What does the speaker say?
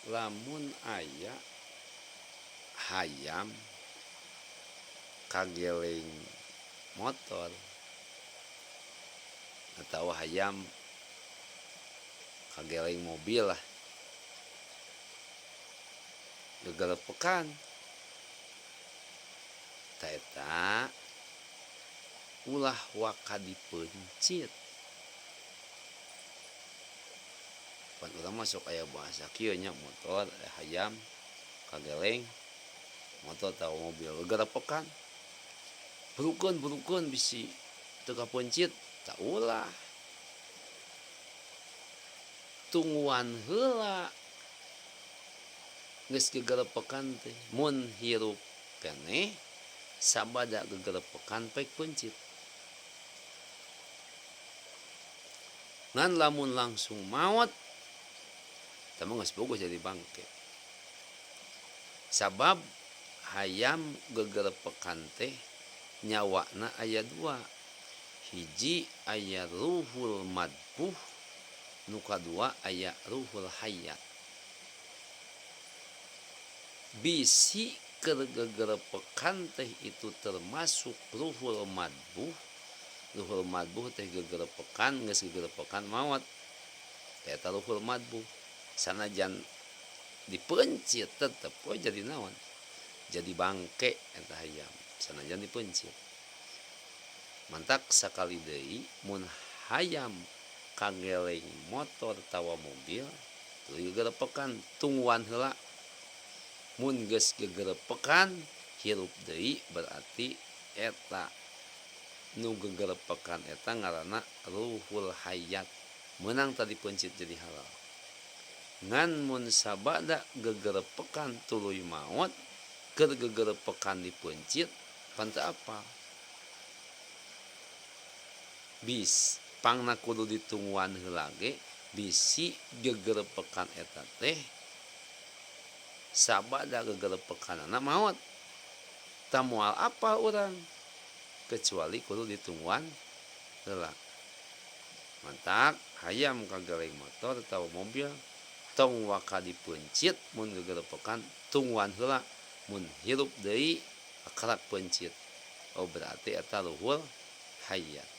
Lamun aya hayam kageleng motor atawa hayam kageleng mobil lah gegelepekan tah eta ulah waka dipeuncit. Pan urang mah sok aya bahasa kieu nya motor hayam kageleng motor atawa mobil gegerepekan burukeun burukeun bisi teu kapeuncit tah ulah tungguan heula geus gegerepekan teh mun hirup keneh sabada gegerepekan pek peuncit. Ngan lamun langsung maot eta mah geus bogoh jadi bangke. Sabab hayam gegerepekan teh nyawana aya dua, hiji aya ruhul madbuh nu kadua aya ruhul hayat. Bisi keur gegerepekan teh itu termasuk ruhul madbuh. Ruhul madbuh teh gegerepekan geus gegerepekan maot teh eta ruhul madbuh sanajan dipeuncit tetep we jadi naon jadi bangke eta hayam sanajan dipeuncit mantak sakali deui mun hayam kageleng motor atawa mobil tuluy gegerepekan tungguan heula mun geus gegerepekan hirup deui berarti eta nu gegerepekan eta ngaranna ruhul hayat meunang tadi peuncit jadi halal ngan mun sabada gegerepekan tuluy maot keur gegerepekan dipeuncit pan teu apal bis pangna kudu ditungguan heula ge bisi gegerepekan eta teh sabada gegerepekanana maot tah moal apal urang kecuali kudu ditungguan heula. Mantak hayam kageleng motor atawa mobil tong waka dipeuncit mun gegerepekan tungguan heula mun hirup deui kakarak peuncit oh berarti eta ruhul hayat.